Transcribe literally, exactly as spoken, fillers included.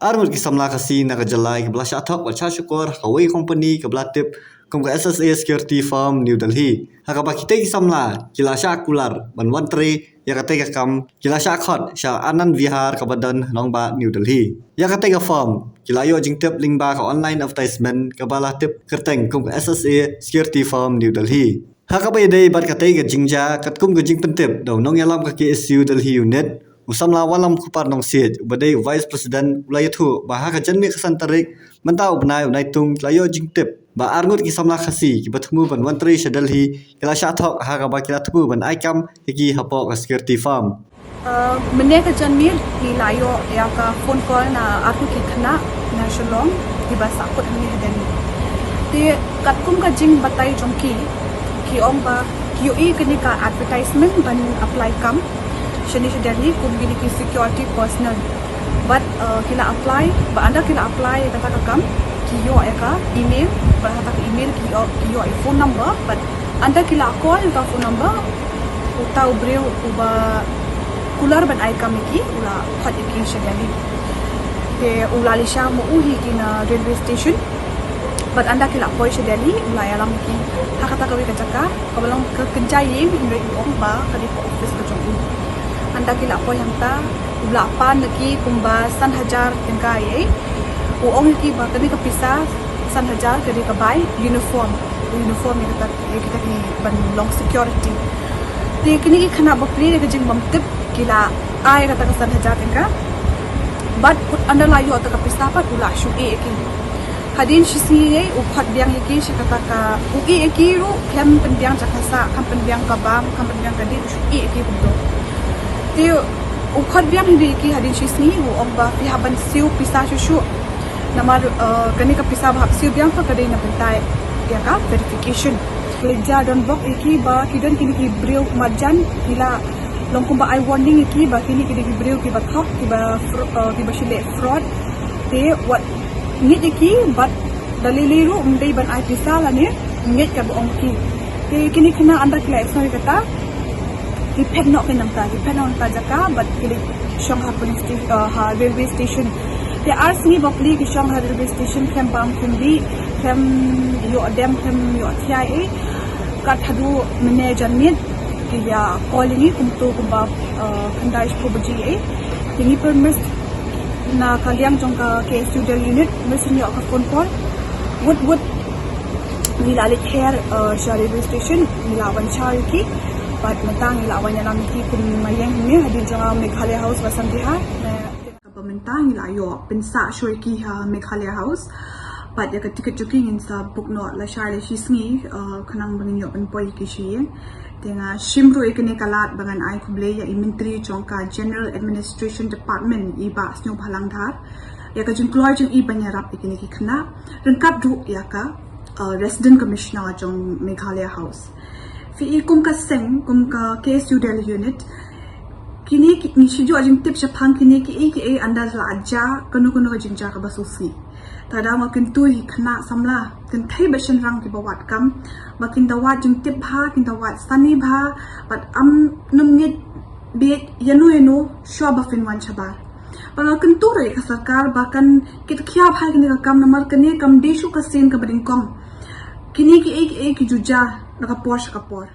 Arngut ki samla Khasi na ka jylla kiba la shah thok bad shah shukor ha kawei ka company kaba la tip kum ka S S A Security Firm New Delhi. Ha kaba kitei ki samla ki la shah kular ban wan trei ïa katei ka kam, ki la shah khot sha Anand Vihar kaba don ha nongbah New Delhi. Ïa katei ka firm ki la ïoh jingtip lyngba ka online advertisement kaba la tip kyrteng kum ka S S A Security Firm New Delhi. Ha kaba ïadei bad katei ka jingjia, katkum ka jingpyntip da u nongïalam ka K S U Delhi Unit, u samla Wallam Kupar Nongsiej, uba dei u Vice President, u la ïathuh ba ha ka janmiet ka san tarik mynta u bnai u Naitung, ki la ïoh jingtip ba arngut ki samla Khasi kiba thmu ban wan trei sha Delhi ki la shah thok, ha kaba ki la thmu ban ai kam ïa ki hapoh ka security firm. Uh, mynne ka janmiet ngi la ïoh ïa ka phone call na arngut ki khynnah na Shillong kiba sahkut hangne ha Delhi. Te katkum ka jingbatai jong ki, ki ong ba ki ïohi kane ka advertisement ban apply kam shane sha Delhi kum kine ki security personnel. Bad uh, ki la apply, bad ynda ki la apply ïa kata ka kam, ki ïoh ïa ka email, bad ha kata ka email ki ïoh, ki ïoh ïa phone number, bad ynda ki la call ïa ka phone number, uta u briew uba kular ban ai kam ïa ki u la khot ïa ki sha Delhi. Te u la leit sha mo u hi ki na railway station. Bad ynda ki la poi sha Delhi u la ïalam ïa ki ha kata kawei ka jaka kaba long ka kynja ïing, hynrei u ong ba ka dei ka office ka jong u. Ynda ki la poi hangta u la pan ïa ki kumba san hajar tyngka ïa. U ong ïa ki ba kane ka pisa san hajar ka dei ka bai uniform, uniform ïa kata ïa kita ki ban long security. Te kine ki khynnah bapli da ka jingbymtip ki la ai kata ka san hajar tyngka. Bad ynda la ïoh kata ka pisa pat u la shu ïeh ïa ki. Hadien shisngi u khot biang ïa ki sha kata ka, u ïeh ïa ki ruh khlem pynbiang jaka sah, khlem pynbiang ka bam, khlem pynbiang ka dih, u shu ïeh ïa ki kumto. Te u khot biang ïa ki hadien shisngi u ong ba phi hap ban siew pisa shuh shuh. Namar uh, kane ka pisa ba hap siew biang ka dei na bynta ïa ka verification. Ki la jia don bok ïa ki ba ki don kine ki briew marjan ki la long kumba ai warning ïa ki ba kine ki dei ki briew kiba thok, kiba fr- uh, kiba shu leh fraud. Te wat ngeit ïa ki bad da lei lei ruh ym dei ban ai pisa lane ngeit kaba ong ki. Te kine khynnah ynda ki la ïohsngew ïa kata ki phet noh ki nangta, ki phet noh nangta jaka bad ki leit shong ha police sta- uh, ha railway station. Te ar sngi bapli ki shong ha railway station khlem bam khlem dih, khlem ïoh dem khlem ïoh thiah ei. Kat haduh mynne janmiet ki ïa call ïa ngi kumto kumba uh, khyndai shiphew baje ei. Te ngi pyrmit na ka liang jong ka K S U Delhi unit, mynta ngi ïoh ka phone call. Wut wut ngi la leit her uh, sha railway station, ngi la wan shah ïa ki. Bad mynta ngi la wan ïalam ïa ki kum ma ïeng hangne hadien jong ka Meghalaya House Vasant Vihar. Kaba mynta ngi la ïoh pynsah shuwa ïa ki ha Meghalaya House. Bad ïa ka tiket jong ki ngin sa book noh lashai lashisngi uh, khnang ba ngin ïoh pynpoi ïa ki sha ïing. Te nga shim ruh ïa kane ka lad ba ngan ai khublei ïa i Myntri jong ka General Administration Department, i Bah Sniawbhalang Dhar, ïa ka jingkloi jong i ban ïarap ïa kine ki khynnah, ryngkat ruh ïa ka uh, Resident Commissioner jong Meghalaya House. Phi i kum ka seng, kum ka K S U Delhi unit, kine ki, ngi shu ïoh jingtip shaphang kine kiei kiei ynda la jia kano kano ka jingjia kaba sngewsih. Te da nga kyntu ïa ki khynnah samla, kynthei bad shynrang kiba wad kam, ba kin da wad jingtip bha, kin da wad sani bha, bad ym nym ngeit bieit ïano ïano shuwa ba phin wan shabar. Bad nga kyntu ruh ïa ka sorkar ba kan kitkhia bha ïa kane ka kam namar kane kam dei shuh ka sien kaba nyngkong. Kine kiei kiei ki ju jia na ka por sha ka por.